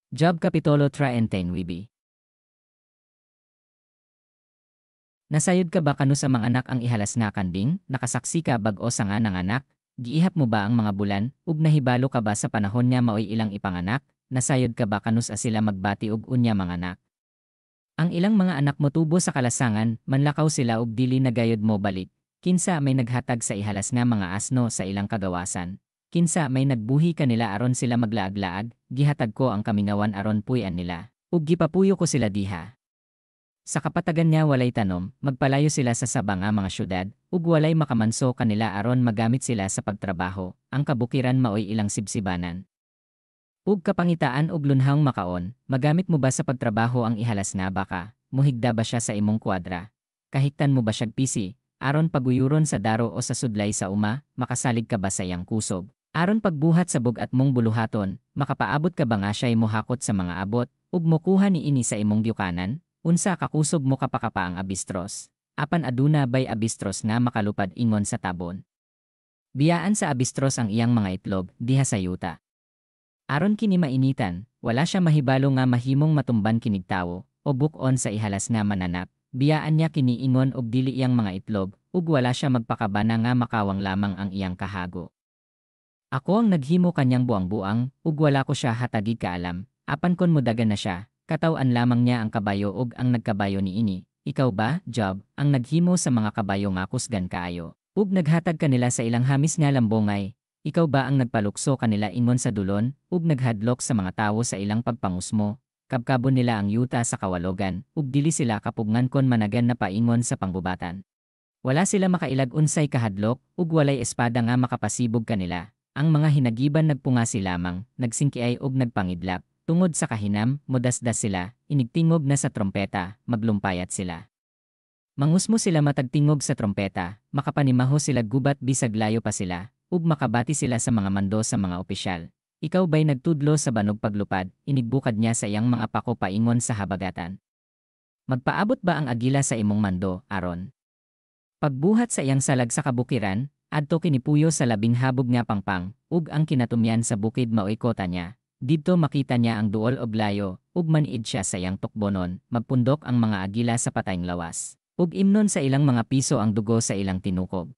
Job Kapitulo 39. Nasayod ka ba kanus-a manganak ang ihalas nga kanding? Nakasaksi ka bag-o sa nga nanganak? Giihap mo ba ang mga bulan, ug nahibalo ka ba sa panahon nga maoy ilang ipanganak? Nasayod ka ba kanus-a sila magbati ug unya manganak? Ang ilang mga anak motubo sa kalasangan, manlakaw sila ug dili na gayud mobalik. Kinsa may naghatag sa ihalas nga mga asno sa ilang kagawasan? Kinsa may nagbuhi kanila aron sila maglaag-laag? Gihatag ko ang kamingawan aron puy-an nila, ug gipapuyo ko sila diha. Sa kapatagan nga walay tanom, magpalayo sila sa saba nga mga syudad, ug walay makamanso kanila aron magamit sila sa pagtrabaho, ang kabukiran maoy ilang sibsibanan ug kapangitaan og lunhawng makaon. Magamit mo ba sa pagtrabaho ang ihalas nga baka? Muhigda ba siya sa imong kuwadra? Kahiktan mo ba siyag pisi, aron paguyuron sa daro o sa sudlay sa uma? Makasalig ka ba sa iyang kusog, aron pagbuhat sa bug-at mong buluhaton? Makapaabot ka ba nga siya'y mohakot sa mga abot, ug mokuha niini sa imong giyukanan? Unsa ka kusog mokapakapa ang abistros? Apan aduna bay abistros nga makalupad ingon sa tabon? Biyaan sa abistros ang iyang mga itlog diha sa yuta, aron kini mainitan. Wala siya mahibalo nga mahimong matumban kinig tawo, o buk-on sa ihalas nga mananap. Biyaan niya kini ingon og dili iyang mga itlog, ug wala siya magpakabana nga makawang lamang ang iyang kahago. Ako ang naghimo kanyang buang-buang, ug wala ko siya hatagig kaalam, apan kon modagan na siya, kataw-an lamang niya ang kabayo ug ang nagkabayo niini. Ikaw ba, Job, ang naghimo sa mga kabayo nga kusgan kaayo, ug naghatag kanila sa ilang hamis nga lambongay? Ikaw ba ang nagpalukso kanila ingon sa dulon, ug naghadlok sa mga tawo sa ilang pagpangusmo? Kabkabon nila ang yuta sa kawalogan, ug dili sila kapugngan kon managan na paingon sa panggubatan. Wala sila makailag unsay kahadlok, ug walay espada nga makapasibog kanila. Ang mga hinagiban nagpungasi lamang, nagsingkiay ug nagpangidlap. Tungod sa kahinam, modasdas sila, inigtingog na sa trompeta, maglumpayat sila. Mangusmo sila matag tingog sa trompeta, makapanimaho sila gubat bisag layo pa sila, ug makabati sila sa mga mando sa mga opisyal. Ikaw ba'y nagtudlo sa banog paglupad, inigbukad niya sa iyang mga pako paingon sa habagatan? Magpaabot ba ang agila sa imong mando, aron pagbuhat sa iyang salag sa kabukiran? Adto kinipuyo sa labing habog nga pangpang, ug ang kinatumyan sa bukid maoy kota niya. Didto makita niya ang duol og layo, ug man-id siya sa iyang tukbonon. Magpundok ang mga agila sa patayng lawas, ug imnon sa ilang mga piso ang dugo sa ilang tinukob.